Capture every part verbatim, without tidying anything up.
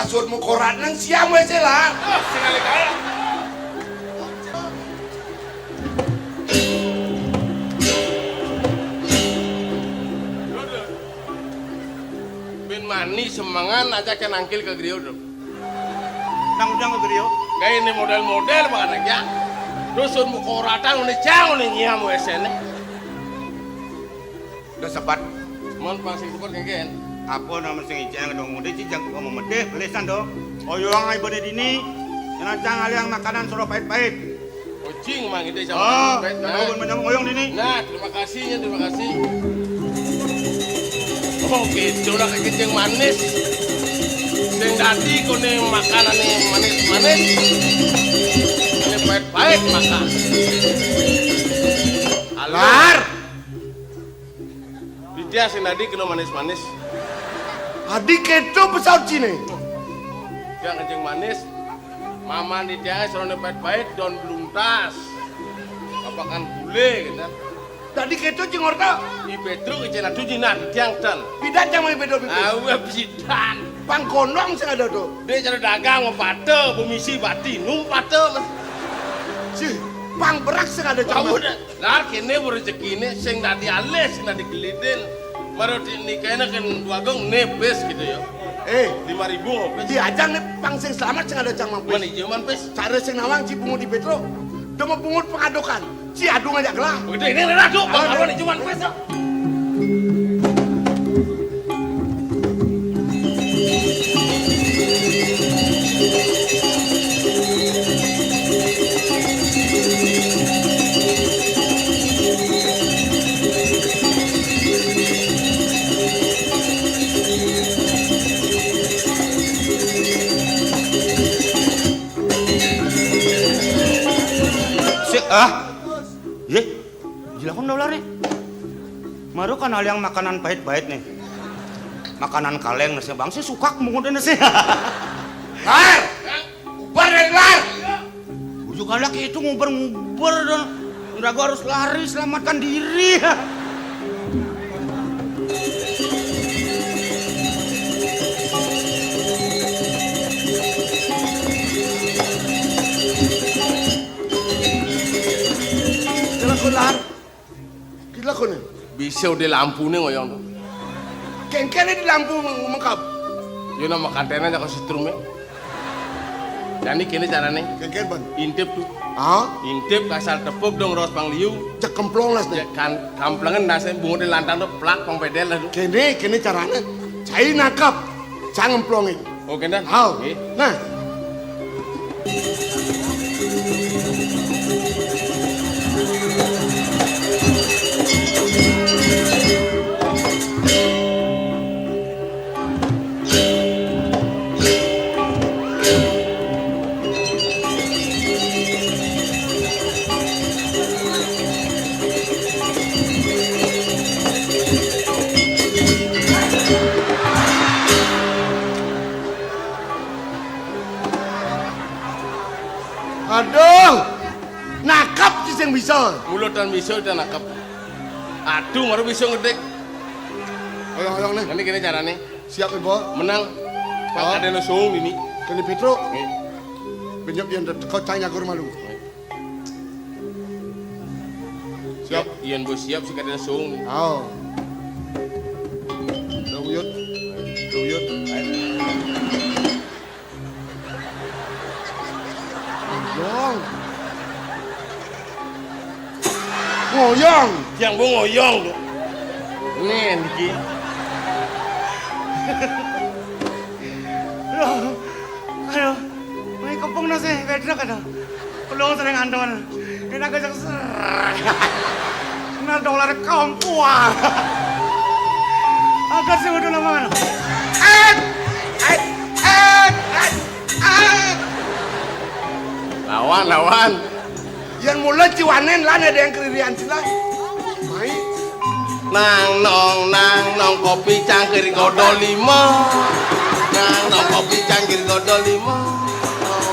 Sut mukorat nang siam wé sih lah. Ah, sing alih kaya. Bin mani semengan aja kén nangkil ka griya, Dok. Nang ujang ka griya? Kayak ini model-model banget ya. Dusun mukoratan udah jauh nih nyiam wé sih nih. Udah sepat. Mon pang sing sepet kéngkén. Apa nama sing ijang dong, udah ijang kok memedih, belesan dong. Oyong ai bane dini, nacang aliang makanan sura pait-pait. Ojing mang itu sama. Oh, pait, nah. Tahu bener oyong dini. Nah, terima kasih ya, terima kasih. Oh, gitu lah kencing manis. Sing dadi kone makanan manis-manis. Ini pait-pait makan. Halo. Lar. Ditya sing dadi kena manis-manis. Adi keto pesaut Cine. Dia kencing manis. Mama ditya serone pait-pait don beluntas. Apakan gule gitu. Dadi keto cing orta. I Petro kecena tuji nah tiang tan. Pidan cang mai bedo bibis. Awe pidan. Pang kondong sing ada to. Dia cara dagang mau pate, bumisi bati, nu pate. Si, pang berak sing ada cang. Lar kene bu rezekine sing dadi alis, sing dadi gelidin. Maro di nikahnya kan dua gong nepes gitu ya. Eh, lima ribu ngopes. Diajang nih pang sing selamat sing ada cang mampis. Mana ijo man pes? Cara sing nawang ci pungut di Petro. Demo pungut pengadokan. Ci adu ngajak gelah. Udah ini rela tuh, bang. Aduh. Awan ijo man pes. Sik, ah. Ye, jilakon dolar nih. Maru kan aliang makanan pait-pait nih. Makanan kaleng nasi bang sih sukak mungkin nasi. Lar, ubar dari lar. Ujuk alak itu nguber-nguber dong. Udah gua harus lari, selamatkan diri. Jalan keluar. Gila kau nih. Bisa udah lampu nih ngoyong tuh. Kengkene di lampu mengkap. Yo nama kantena aja kau setrum ya. Jadi kene carane. Kengken ban. Intip tuh. Ah? Intip kasar tepuk dong ros pang liu. Cek kemplong las nih. Kan kamplengan nase bungut di lantang tuh plak pang pedel lah tuh. Kene kene carane. Cai nakap. Cang ngemplongin. Oke, Dan. Hau. Oke. Nah. Aduh, nakap sih sing bisa. Mulut dan bisa udah nakap. Aduh, baru bisa ngedik. Oyong-oyong nih. Ini gini caranya. Siap, Ibu. Menang. Oh. Ada no sung ini. Kene Petro. Nih. Benyok yang kau cai nyagur malu. Siap. Ian bos siap sih katanya sung. Oh. Udah uyut. Udah uyut. Ngoyong. Ngoyong. Yang mau ngoyong tuh. Nih, Niki. Aduh, aduh, may kepung na si Pedro ka daw. Kulong sa ring anton. Kinaga sa na dolar kampua. Agad si udo naman. Eh! Eh! Eh! Eh! Eh! Lawan, lawan. Yan mula ciwanen lan ada yang keririan sila. Mai. Nang nong nang nong kopi cangkir godol lima. Nang nong kopi cangkir godol lima.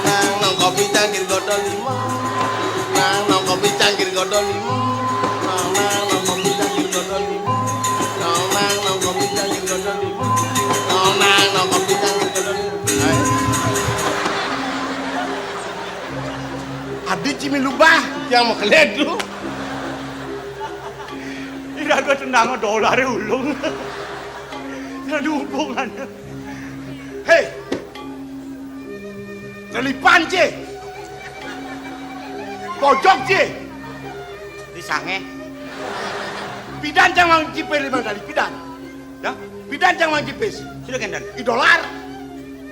Nang nong kopi cangkir godol lima. Nang nong kopi cangkir godol lima. Nang nong kopi cangkir godol lima. Nang nong kopi cangkir godol lima. Nang nong kopi cangkir godol lima. Ayo. Adi ci milu bah, yang makelet tu. Iraga tendanga dolaré ulung. Ada hubungannya. Hei. Lelipan ci. Pojok ci. Di sangé. Pidan cang mang cipé limang tali pidan. Dah? Pidan cang mang cipis. Sudah kénten. I dolar.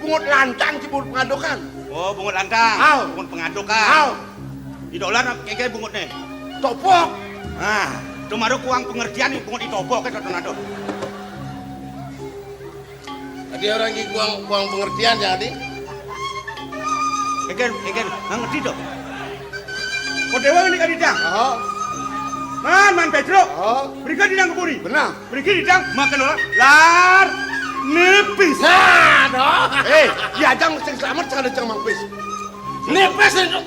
Bungut lantang ci bungut pengadokan. Oh, bungut lantang. Au. Bungut pengadokan. Au. I dolar kéngkén bungutné. Topok. Nah, cuma ada kuang pengertian nih bungut i topok kan satu nado. Adi orang ki kuang, kuang pengertian ya, Adi. Kéngkén, kéngkén, nggak ngerti tuh. Kok dewa ini kan idang? Oh. Man, man Pedro. Oh. Berikan idang ke puri. Benar. Mriki didang makan ora lar nipis. Nah, doh. Eh, ya jang sing slamet sing ada jang mangpis. Nipis itu.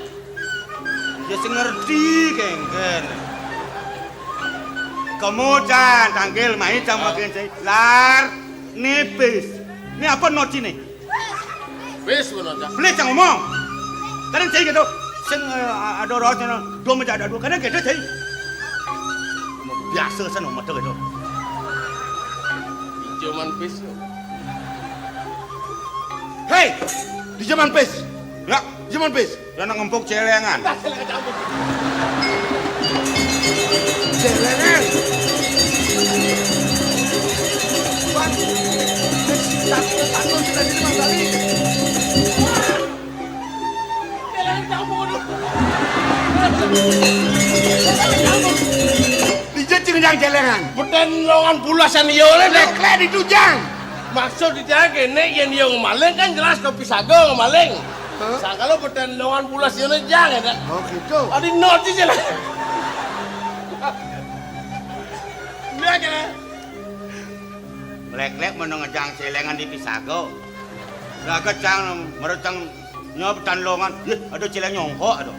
Ya sing ngerti kéngkén. Kemudian tangkil mai jang makan sing lar nipis. Ini apa notine? Wis ngono, Cak. Beli cang ngomong. Kadang saya gitu. Sing eh, ada roh sana dua meja ada dua. Kadang gitu saya. Biasa sana metu gitu. Di zaman pis. Hei, di zaman pis. Ya, di zaman pis. Ya nang ngempuk celengan. Celengan. Bang, satu satu sudah di lima kali. Celengan campur. Dijejeng yang celengan. Beten longan bulasan iya oleh, Dek. Lek-lek ditujang. Maksud di jalan kene, yen iya ngemaling kan jelas kopi sago ngemaling. Hah? Sangkalo beten longan bulas iya jang ya, Dek. Oh, gitu. Adi noti celengan. Iya, celengan. Lek-lek menengejang celengan di pisago. Laga cang merecang nyob tan longan. Yeh, ada celeng nyongkok ada.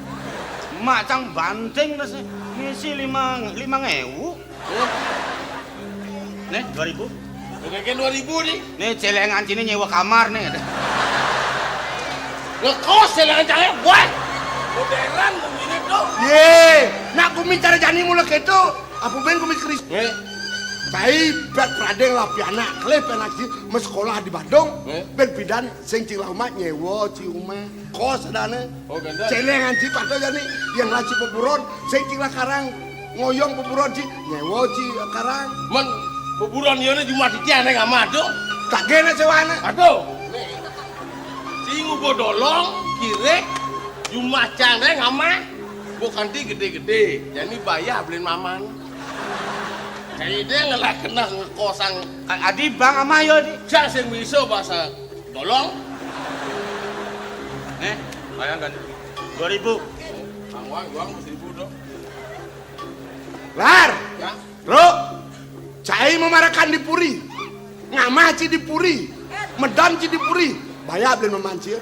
Mak cang banting nasi. Ngisi lima, lima ngewu. Nih, dua ribu. Oke, dua ribu nih. Nih, celengan sini nyewa kamar nih. Ngekos celengan cangnya, wah. Modern, begini tuh. Ye, nak kumi cara jani mula keto. Apa ben kumis keris? Eh? Cai bet pradeng lah pianak, kelih penak si, mes sekolah di Badung. Eh? Ben pidan, sing cing lah umat nyewa ci umah. Kos adane. Oh, ganda. Celengan ci pato jani, yang lah ci beburon, sing cing lah karang ngoyong beburon ci, nyewa ci karang. Men, beburon iya ne cuma titian neng amah tuh. Tak gene sewane. Aduh. Nih. Ci ngubo dolong, kirek, cuma cang neng amah. Bukan ti gede-gede, jani bayah belin maman. Kayak dia ngelah kena ngekosang. Adi bang amah yo di. Cak sing miso bahasa tolong. Eh, bayangkan. Dua ribu. Bang Wang, Wang seribu dong. Lar. Ya. Bro. Cai memarakan di puri. Ngamah ci di puri. Medam ci di puri. Bayar belin maman ci.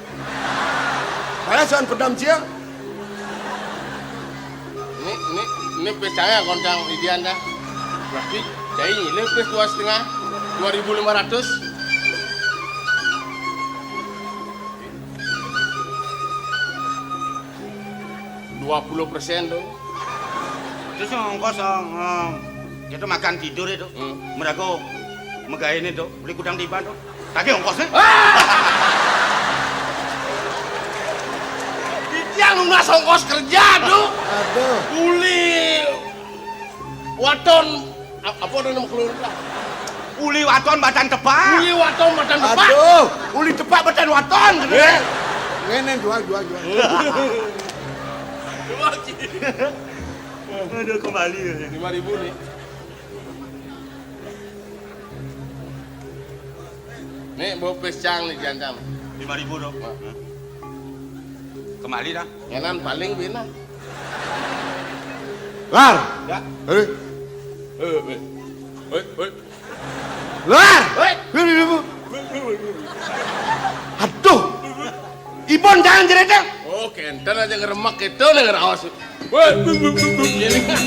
Bayar soan pedam ci. Ini, ini, ini percaya kontang idian dah. Berarti cai ini pes dua setengah, dua ribu lima ratus. Dua puluh persen tuh. Terus yang ongkos, eh, eh, kita makan tidur itu. Hmm. Mereka megain itu, beli kudang tiban tuh. Tagih ongkosnya. Ah! Dia lunas ongkos kerja tuh. Aduh. Uli waton, ap-, apa ada nama keluarga? Uli waton badan tebak. Uli waton badan tebak. Aduh, uli tebak badan waton. Ngene, jual, jual, jual. Aduh, kembali ya. Lima ribu nih. Nih, bau pisang nih, jantan. Lima ribu dong. Wah. Kembali dah. Ngenan paling bina. Lar. Ya. Eh. Eh, eh. Eh, eh. Lar. Eh. Lima ribu. Aduh. Ibon jangan jeredeng. Oh, kenten aja ngeremek gitu nih ngeraos. Woi, ini kan.